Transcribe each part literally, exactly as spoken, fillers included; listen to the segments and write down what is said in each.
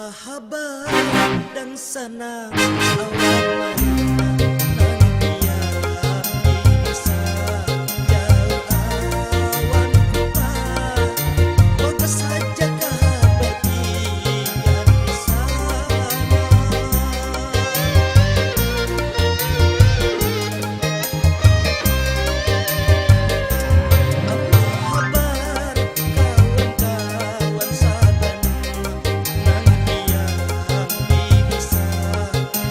Habar dan sana awan nang diam di desa jauh awan kuta, bagas haja kahabar ikan di sana. Apa habar kawan-kawan saban nang diam di desa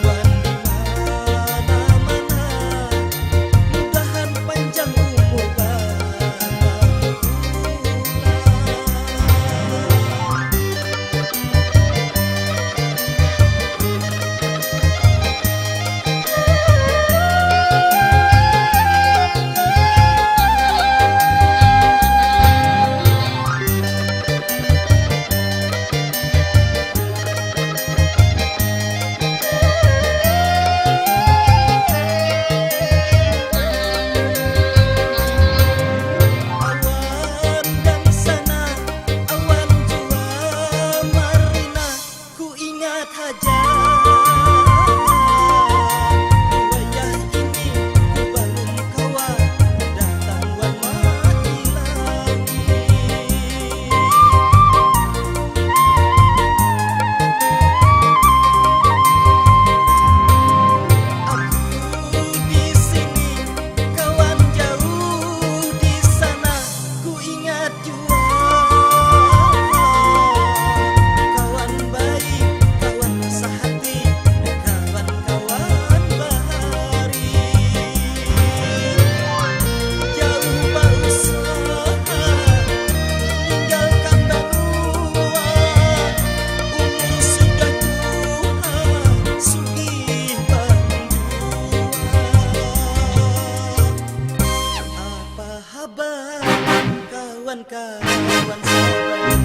wan di mana-mana, mudahan panjang umur banar pulang. Awan dan sana, awan jua marina, ku ingat haja. Di wayah ini ku balum kawa datang wan mailangi. Aku di sini, kawan jauh di sana, ku ingat jua. Kawan baik, kawan sahati, kawan-kawan bahari. Jauh bausaha, ninggalkan banua, umur sudah tuha, sugih banjua. Apa habar kawan-kawan saban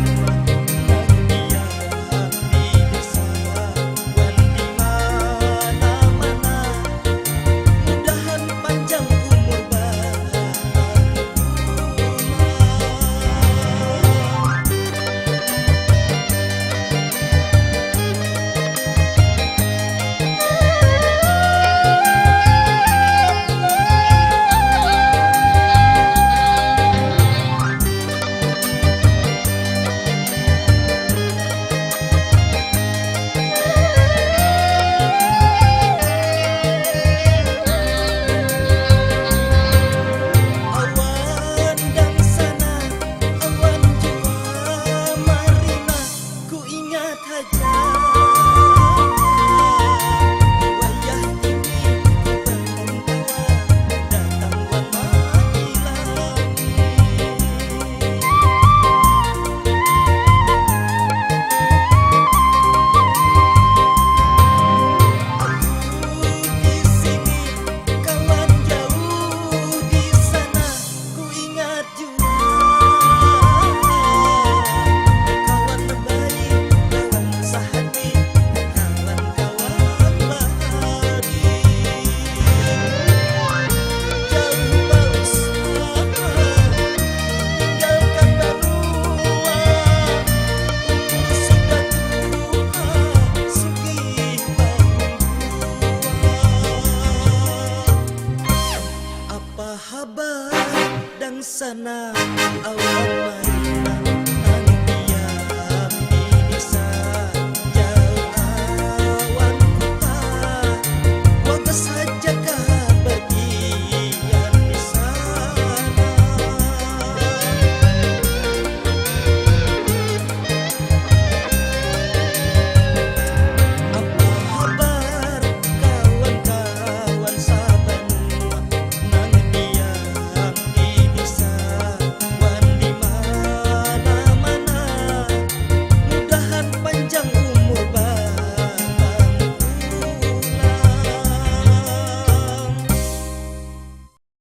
nang diam di desa wan di mana-mana? Mudahan panjang umur banar pulang. Awan dan sana, awan jua marina, ku ingat haja.